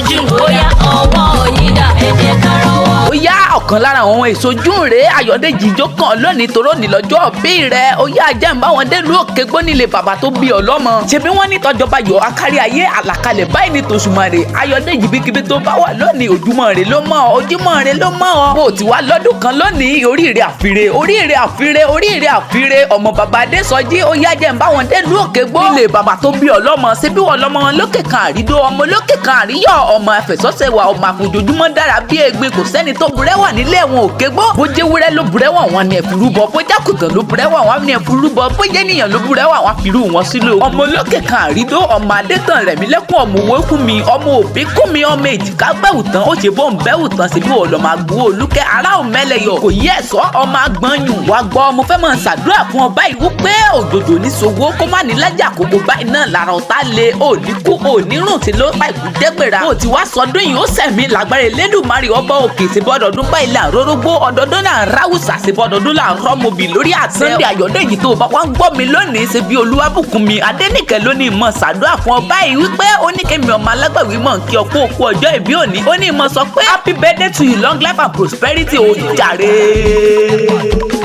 June, bóyá ọwọ́ yín dà, ẹ jẹ́ ká rọ́wọ́. Ó yá, ọ̀kan lára àwọn èso June rèé. Ayọ̀dèjì, ijó kan lónìí toró ní lọ́jọ́ bí rẹ̀. Ó yá, jẹ́ ń bá wọn délùú òkè gbónílé bàbá tó bí ọlọ́mọ. Ṣebí wọ́n ní tọjọba yọ akárí ayé, àlàkalẹ̀ báyìí ní tòṣùmọ̀rè. Ayọ̀dèjì, bíkíbi tó bá wà lónìí, ojúmọ́ rẹ̀ ló mọ́ ọ, ojúmọ́ rẹ̀ ló mọ́ ọ. Bó ti wá lọ́dún kan lónìí, oríire àfire, oríire àfire, oríire àfire, ọmọ bàbá Adésọjí. Ó yá, jẹ́ ń bá wọn délùú òkè gbó nílé bàbá tó bí ọlọ́mọ. Ṣebí wọn lọ́mọ lókè kan àrídó, ọmọ lókè kan àríyọ̀, ọmọ àfẹ̀sọ́sẹ̀wà, ọmọ àfojoojúmọ́ dára bí egbin. Kò sẹ́ni tó burẹ́wà nílé wọn òkè gbó. Bó jẹ́ wúrẹ́ ló burẹ́wà, wọn ni ẹ̀fúrú bọ. Bó jákùtàn ló burẹ́wà, wọn ni ẹ̀fúrú bọ. Bó jẹ́ níyàn ló burẹ́wà, wọn fìrú wọn sílò. Ọmọ olókè kan àrídó, ọmọ adétàn rẹ̀mí lẹ́kùn, ọmọ owó kún mi, ọmọ òbí kún mi, ọmọ èjìká gbẹ̀wù tán, ó ṣe bó ń bẹ́wù tán síbí wọ́n lọ́ máa gbó olúkẹ́ ará ò mẹ́lẹ̀yọ̀ kò yí ẹ̀sọ́ ọmọ agbọ̀nyùn wá gbọ́. Mo fẹ́ mọ̀ ṣàdúrà fún ọ báyìí wípé òjòjò ní sowó kó má ní lájà kókó báyìí náà lára ọ̀tá lé òní kú òní rùn tí ló pa ìkú dẹ́gbẹ̀rà. Bó ti wá sọdún yìí, ó sẹ̀mí lágbára Elédùmarè ọba òkè. Sí bọ́dọọdún báyìí là ń rórógbó, ọdọọdún là ń ráwùsà, sí bọ́dọọdún là ń rọ́mọbì lórí àtẹ. Sunday Ayọ̀dèjì, tó o bá wá ń gbọ́ mi lónìí, ṣe bí Olúwabùkún mi Adénìkẹ́ lónìí mọ̀ ṣàdúrà fún ọ báyìí wípé ó ní kémi ọmọ alágbàwí mọ̀ kí ọ kú òkú ọjọ́ ìbí òní. Ó ní ìmọ̀ sọ pé happy birthday to you, long life and prosperity. Ó jàre.